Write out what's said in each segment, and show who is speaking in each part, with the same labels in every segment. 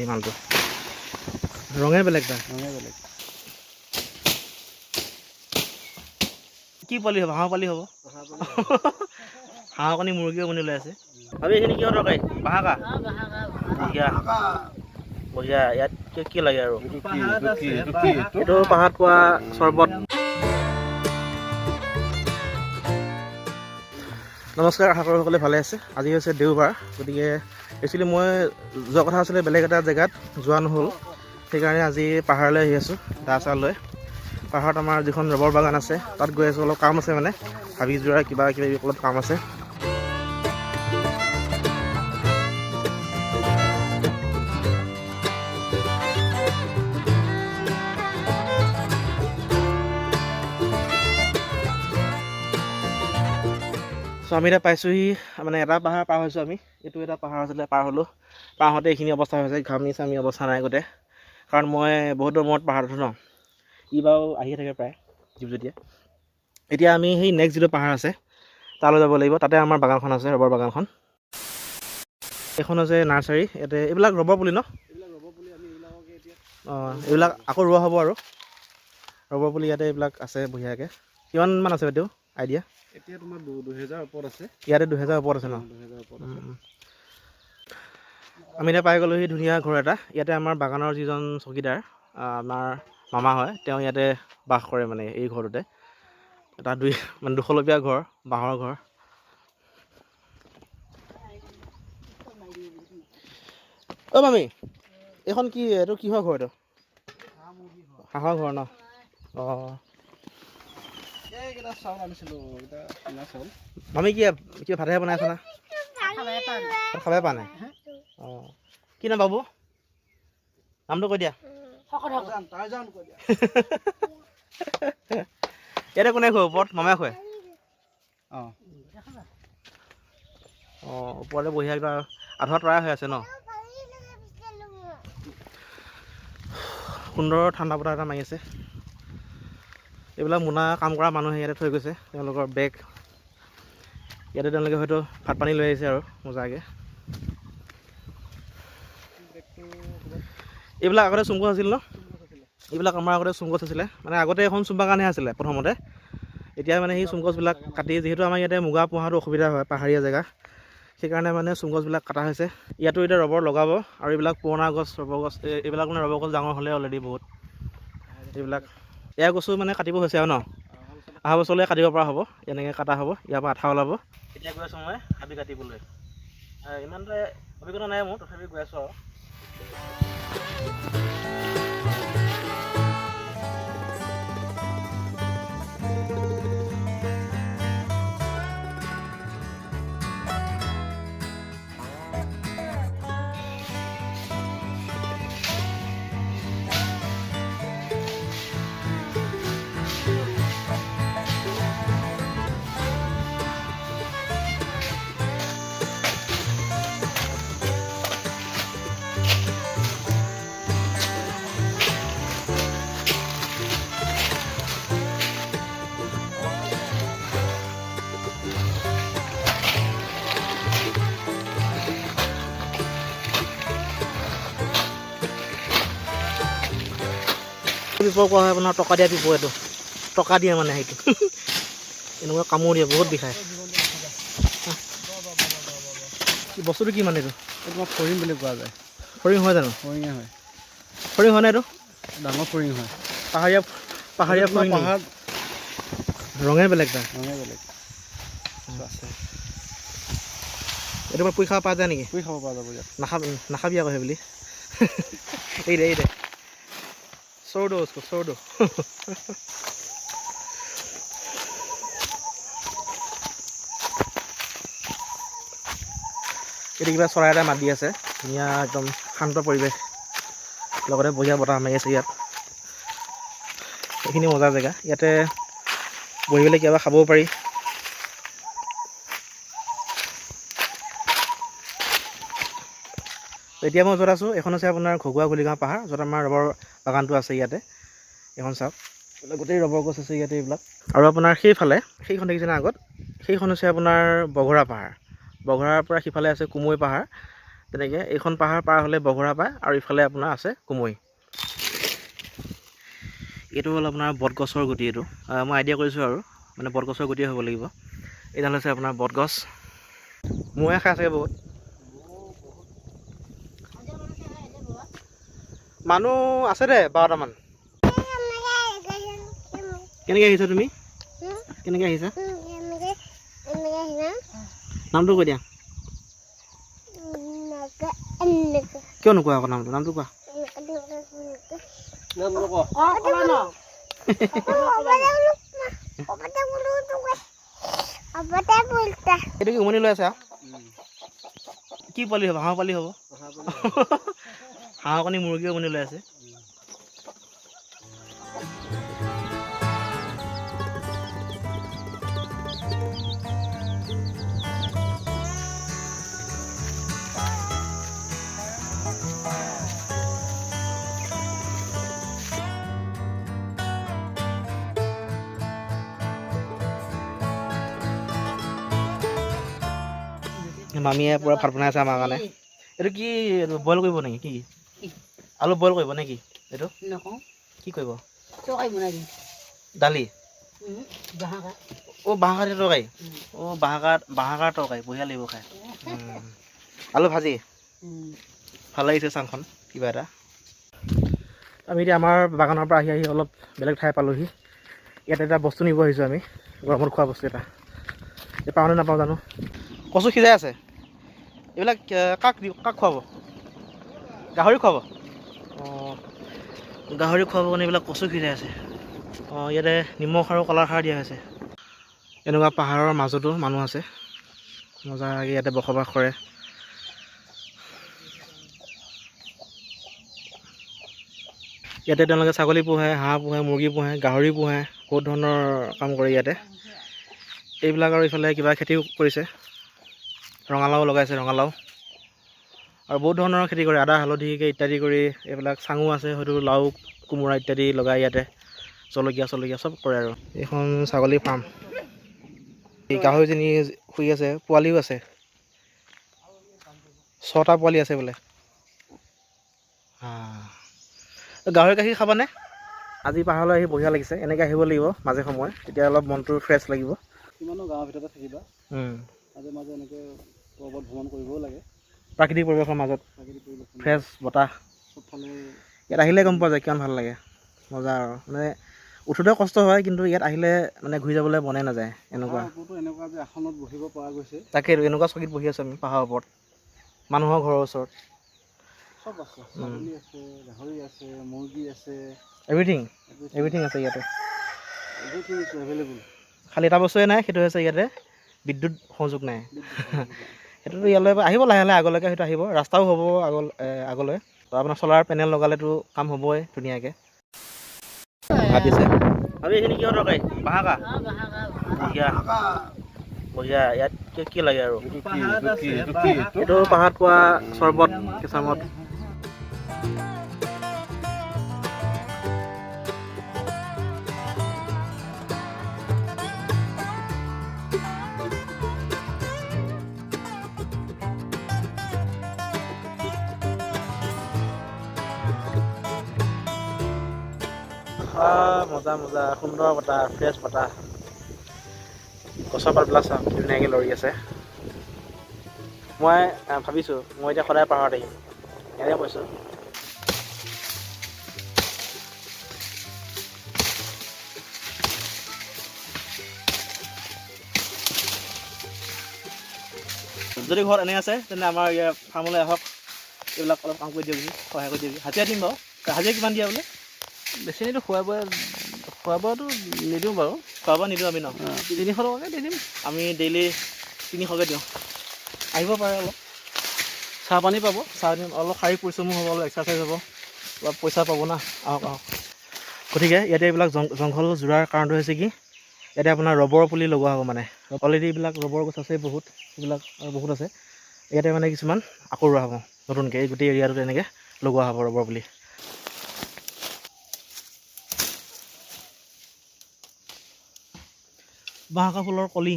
Speaker 1: এই মালটো ৰঙে বেলেগ তাৰ।
Speaker 2: ৰঙে বেলেগ।
Speaker 1: কি পোৱালি হ'ব? হাঁহৰ পোৱালি হ'ব। হাঁহৰ কণী মুৰ্গীও কণী লৈ আছে। ভাবি, এইখিনি কিহৰ তৰকাৰী? বাঁহৰ গাজ। বঢ়িয়া বঢ়িয়া। ইয়াত কি কি লাগে আৰু?
Speaker 2: এইটো কি? এইটো কি? এইটো কি? এইটো
Speaker 1: এইটো পাহাৰত পোৱা চৰ্বত। নমস্কাৰ, আশা কৰোঁ সকলোৱে ভালে আছে। আজি হৈছে দেওবাৰ, গতিকে একচুৱেলি মই যোৱা কথা আছিলে বেলেগ এটা জেগাত, যোৱা নহ'ল। সেইকাৰণে আজি পাহাৰলৈ আহি আছোঁ দা চা লৈ। পাহাৰত আমাৰ যিখন ৰবৰ বাগান আছে তাত গৈ আছোঁ। অলপ কাম আছে, মানে হাবি যোৱাৰ কিবা কিবি অলপ কাম আছে। চ' আমি এতিয়া পাইছোঁহি, মানে এটা পাহাৰ পাৰ হৈছোঁ আমি। এইটো এটা পাহাৰ আছিলে, পাৰ হ'লোঁ। পাৰ হওঁতে এইখিনি অৱস্থা হৈছে, ঘামি চামি অৱস্থা নাই গোটেই। কাৰণ মই বহুত দিনৰ মূৰত পাহাৰত উঠোঁ ন। ই বাৰু আহিয়ে থাকে প্ৰায় দীপজ্যোতিয়ে। এতিয়া আমি সেই নেক্সট যিটো পাহাৰ আছে তালৈ যাব লাগিব। তাতে আমাৰ বাগানখন আছে, ৰবৰ বাগানখন। এইখন হৈছে নাৰ্চাৰী। ইয়াতে এইবিলাক ৰবৰ পুলি ন?
Speaker 2: এইবিলাক ৰ'ব বুলি আমি এইবিলাককে এতিয়া
Speaker 1: অঁ, এইবিলাক আকৌ ৰোৱা হ'ব আৰু ৰবৰ পুলি ইয়াতে এইবিলাক আছে বঢ়িয়াকৈ। কিমানমান আছে বাইদেউ, আইডিয়া?
Speaker 2: এতিয়া তোমাৰ 2000 ওপৰত আছে।
Speaker 1: ইয়াতে 2000 ওপৰত আছে ন?
Speaker 2: 2000 ওপৰত আছে।
Speaker 1: আমি এতিয়া পাই গ'লোহি ধুনীয়া ঘৰ এটা। ইয়াতে আমাৰ বাগানৰ যিজন চকীদাৰ, আমাৰ মামা হয়, তেওঁ ইয়াতে বাস কৰে, মানে এই ঘৰটোতে। এটা দুই মানে দুখলপীয়া ঘৰ, বাঁহৰ ঘৰ। অ' মামী, এইখন কি? এইটো কিহৰ ঘৰ? এইটো হাঁহৰ ঘৰ ন? অঁ।
Speaker 2: এইকেইটা চাউল আনিছিলোঁ, এইকেইটা কিনা চাউল।
Speaker 1: মামী, কি কিবা ভাতহে বনাই আছ না? ভাত খাবাই পোৱা নাই। অঁ, কি নাম বাবু? নামটো কৈ দিয়া।
Speaker 2: টাৰজান কৈ দিয়া।
Speaker 1: ইয়াতে কোনে খুৱাই? ওপৰত মামাই খুৱাই?
Speaker 2: অঁ।
Speaker 1: অঁ, ওপৰতে বঢ়িয়া কিবা আধা তৰা হৈ আছে ন। সুন্দৰ ঠাণ্ডা বতাহ এটা মাৰি আছে। এইবিলাক মোনা কাম কৰা মানুহে ইয়াতে থৈ গৈছে তেওঁলোকৰ বেগ। ইয়াতে তেওঁলোকে হয়তো ভাত পানী লৈ আহিছে আৰু মজাকৈ। এইবিলাক আগতে চুম গছ আছিল ন? এইবিলাক আমাৰ আগতে চুম গছ আছিলে। মানে আগতে এখন চুম বাগানহে আছিলে প্ৰথমতে। এতিয়া মানে সেই চুম গছবিলাক কাটি, যিহেতু আমাৰ ইয়াতে মুগা পোহাটো অসুবিধা হয়, পাহাৰীয়া জেগা, সেইকাৰণে মানে চুম গছবিলাক কটা হৈছে। ইয়াতো এতিয়া ৰবৰ লগাব। আৰু এইবিলাক পুৰণা গছ, ৰবৰ গছ, এইবিলাক মানে ৰবৰ গছ ডাঙৰ হ'লে অলৰেডি বহুত। এইবিলাক এয়া গছো মানে কাটিব হৈছে আৰু ন, অহা বছৰলৈ কাটিব পৰা হ'ব। এনেকৈ কটা হ'ব, ইয়াৰ পৰা আঠা ওলাব। এতিয়া গৈ আছোঁ মই হাবি কাটিবলৈ। ইমান এটা অভিজ্ঞতা নাই মোৰ, তথাপি গৈ আছোঁ আৰু। পিপৰ কোৱা হয় আপোনাৰ, টকা দিয়া পিপৰ। এইটো টকা দিয়ে, মানে সেইটো এনেকুৱা কামোৰ দিয়ে, বহুত বিষায়। কি বস্তুটো কি মানে এইটো?
Speaker 2: এইটো তোমাৰ ফৰিং বুলি কোৱা যায়।
Speaker 1: ফৰিং হয় জানো?
Speaker 2: ফৰিঙে হয়।
Speaker 1: ফৰিং হয় নে এইটো?
Speaker 2: ডাঙৰ ফৰিং হয়।
Speaker 1: পাহাৰীয়া
Speaker 2: এইটো তোমাৰ
Speaker 1: ফৰিং নেকি?
Speaker 2: পাহাৰত।
Speaker 1: ৰঙে বেলেগ তাৰ।
Speaker 2: ৰঙে বেলেগ।
Speaker 1: আছে। এইটো মই পুৰি খাব পৰা যায় নেকি?
Speaker 2: পুৰি খাব পৰা যাব ইয়াত।
Speaker 1: নাখাবি আকৌ সেইবুলি। এই দে, এই দে, छोड़ दो उसको, छोड़ दो। এইটো কিবা চৰাই এটা মাত দি আছে। ধুনীয়া একদম শান্ত পৰিৱেশ, লগতে বঢ়িয়া বতাহ মাৰি আছে ইয়াত। এইখিনি মজা জেগা, ইয়াতে বহি পেলাই কিবা খাবও পাৰি। এতিয়া মই য'ত আছোঁ, এইখন হৈছে আপোনাৰ ঘগুৱা ঘুলিগাঁও পাহাৰ, য'ত আমাৰ ৰবৰ বাগানটো আছে। ইয়াতে এইখন চাওক, এইবিলাক গোটেই ৰবৰ গছ আছে ইয়াতে এইবিলাক। আৰু আপোনাৰ সেইফালে সেইখন দেখিছেনে আগত, সেইখন হৈছে আপোনাৰ বঘৰা পাহাৰ। বঘৰাৰ পৰা সিফালে আছে কুমৈ পাহাৰ। তেনেকৈ এইখন পাহাৰ পাৰ হ'লে বঘৰা পায় আৰু ইফালে আপোনাৰ আছে কুমৈ। এইটো হ'ল আপোনাৰ বটগছৰ গুটি। এইটো মই আইডিয়া কৰিছোঁ আৰু, মানে বটগছৰ গুটিয়ে হ'ব লাগিব। এইডাল হৈছে আপোনাৰ বটগছ। মহে খাই চাগে বহুত। মানুহ আছে দে 12টামান। কেনেকৈ আহিছা তুমি? কেনেকৈ আহিছা? নামটো কৈ দিয়া। কিয় নোকোৱা আকৌ নামটো? নামটো কোৱা। এইটো কি উমনি লৈ আছে? কি পোৱালি হ'ব? হাঁহৰ পোৱালি হ'ব। হাঁহৰ কণী মুৰ্গী উমনি লৈ আছে। মামীয়ে পূৰা ভাত বনাই আছে আমাৰ কাৰণে। এইটো কি বইল কৰিব নেকি? কি আলু বইল কৰিব নেকি? এইটো কি কৰিব? দালি। অ' বাঁহ কাঠি তৰকাৰী। অ' বাঁহ কাঠ তৰকাৰী বঢ়িয়া লাগিব খাই। আলু ভাজি ভাল লাগিছে চাংখন কিবা এটা। আমি এতিয়া আমাৰ বাগানৰ পৰা আহি আহি অলপ বেলেগ ঠাই পালোহি। ইয়াত এটা বস্তু নিব আহিছোঁ আমি, গৰমত খোৱা বস্তু এটা। পাওঁ নে নাপাওঁ জানো। কচু সিজাই আছে। এইবিলাক কাক কাক খুৱাব? গাহৰি খুৱাব। অঁ, গাহৰি খুৱাব কাৰণে এইবিলাক কচু সিজাই আছে। অঁ, ইয়াতে নিমখ আৰু কলা খাৰ দিয়া হৈছে। এনেকুৱা পাহাৰৰ মাজতো মানুহ আছে, মজাকৈ ইয়াতে বসবাস কৰে। ইয়াতে তেওঁলোকে ছাগলী পোহে, হাঁহ পোহে, মুৰ্গী পোহে, গাহৰি পোহে, বহুত ধৰণৰ কাম কৰে ইয়াতে। এইবিলাক আৰু ইফালে কিবা খেতিও কৰিছে, ৰঙালাও লগাইছে, ৰঙালাও আৰু বহুত ধৰণৰ খেতি কৰে, আদা হালধিকে ইত্যাদি কৰি। এইবিলাক চাঙো আছে, হয়তো লাও কোমোৰা ইত্যাদি লগাই ইয়াতে, জলকীয়া চলকীয়া চব কৰে। আৰু এইখন ছাগলী ফাৰ্ম। এই গাহৰিজনী শুই আছে, পোৱালিও আছে, 6টা পোৱালি আছে বোলে। গাহৰি গাখীৰ খাবানে? আজি পাহাৰলৈ আহি বঢ়িয়া লাগিছে। এনেকৈ আহিব লাগিব মাজে সময়ে, তেতিয়া অলপ মনটো ফ্ৰেছ লাগিব।
Speaker 2: কিমানো গাঁৱৰ ভিতৰতে থাকিবা, মাজে মাজে এনেকৈ পৰ্বত ভ্ৰমণ কৰিবও লাগে।
Speaker 1: প্ৰাকৃতিক পৰিৱেশৰ মাজত ফ্ৰেছ বতাহ
Speaker 2: চবফালে
Speaker 1: ইয়াত আহিলে গম পোৱা যায় কিমান ভাল লাগে, মজা। আৰু মানে উঠোঁতে কষ্ট হয়, কিন্তু ইয়াত আহিলে মানে ঘূৰি যাবলৈ মনে নাযায়। এনেকুৱা
Speaker 2: এনেকুৱা যে আসনত বহিব পৰা গৈছে।
Speaker 1: তাকেই এনেকুৱা চকীত বহি আছোঁ আমি পাহাৰৰ ওপৰত, মানুহৰ ঘৰৰ ওচৰত।
Speaker 2: চব আছে, ছাগলী আছে, গাহৰি আছে, মুৰ্গী আছে,
Speaker 1: এভৰিথিং এভৰিথিং আছে ইয়াতে।
Speaker 2: Everything is available.
Speaker 1: খালি এটা বস্তুৱে নাই, সেইটো হৈছে ইয়াতে বিদ্যুৎ সংযোগ নাই। সেইটোতো ইয়ালৈ আহিব লাহে লাহে, আগলৈকে সেইটো আহিব, ৰাস্তাও হ'ব আগলৈ। তো আপোনাৰ চ'লাৰ পেনেল লগালেতো কাম হ'বই ধুনীয়াকৈ। ভাত দিছে। আৰু এইখিনি কিহৰ তৰকাৰী? বাঁহকা। বঢ়িয়া বঢ়িয়া। ইয়াত কি লাগে আৰু? এইটো পাহাৰত পোৱা চৰ্বত, কেঁচা মদ। মজা মজা, সুন্দৰ বতাহ, ফ্ৰেছ বতাহ। গছৰ পাতবিলাক চাওক কি ধুনীয়াকৈ লৰি আছে। মই ভাবিছোঁ মই এতিয়া সদায় পাহাৰত আহিম, ইয়াতে কৈছোঁ। যদি ঘৰত এনে আছে তেন্তে আমাৰ ইয়াৰ ফাৰ্মলৈ আহক, এইবিলাক অলপ কাম কৰি দিয়কহি, সহায় কৰি দিয়কহি। হাজিৰা দিম বাৰু। হাজিৰা কিমান দিয়া বোলে?
Speaker 2: বেছি নিদিওঁ, খোৱা বোৱা খোৱা বোৱাটো নিদিওঁ বাৰু।
Speaker 1: খোৱা বোৱা নিদিওঁ আমি ন?
Speaker 2: 300 টকাকৈ দি দিম
Speaker 1: আমি। ডেইলি 300কৈ দিওঁ। আহিব পাৰে, অলপ
Speaker 2: চাহ পানী পাব।
Speaker 1: চাহ দিম, অলপ শাৰীৰিক পৰিশ্ৰমো হ'ব, অলপ এক্সাৰচাইজ হ'ব, অলপ পইচা পাব না। আহক আহক। গতিকে ইয়াতে এইবিলাক জংঘল জোৰাৰ কাৰণটো হৈছে কি, ইয়াতে আপোনাৰ ৰবৰ পুলি লগোৱা হ'ব। মানে অলৰেডি এইবিলাক ৰবৰ গছ আছে বহুত, এইবিলাক আৰু বহুত আছে। ইয়াতে মানে কিছুমান আকৌ ৰোৱা হ'ব নতুনকৈ, এই গোটেই এৰিয়াটোত এনেকৈ লগোৱা হ'ব ৰবৰ পুলি। বাঁহকা ফুলৰ কলি।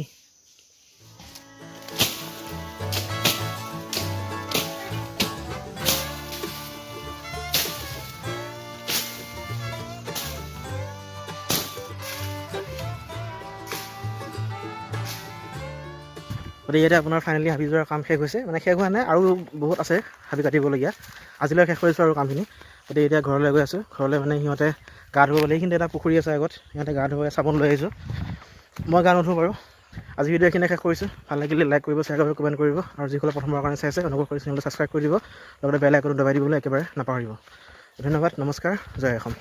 Speaker 1: গতিকে ইয়াতে আপোনাৰ ফাইনেলি হাবি যোৱাৰ কাম শেষ হৈছে। মানে শেষ হোৱা নাই, আৰু বহুত আছে হাবি কাটিবলগীয়া। আজিলৈ শেষ কৰিছোঁ আৰু কামখিনি। গতিকে এতিয়া ঘৰলৈ গৈ আছোঁ। ঘৰলৈ মানে সিহঁতে গা ধুব বোলে। এইখিনিতে এটা পুখুৰী আছে আগত, সিহঁতে গা ধুব। চাবোন লৈ আহিছোঁ, মই গা নুধো বাৰু। আজি ভিডিঅ' এইখিনিয়ে শেষ কৰিছোঁ। ভাল লাগিলে লাইক কৰিব, শ্বেয়াৰ কৰিব, কমেণ্ট কৰিব আৰু যিসকলে প্ৰথমবাৰৰ কাৰণে চাইছে, অনুগ্ৰহ কৰি চেনেলটো ছাবস্ক্ৰাইব কৰি দিব। লগতে বেল আইকনটো দবাই দিবলৈ একেবাৰে নাপাহৰিব। ধন্যবাদ, নমস্কাৰ, জয় অসম।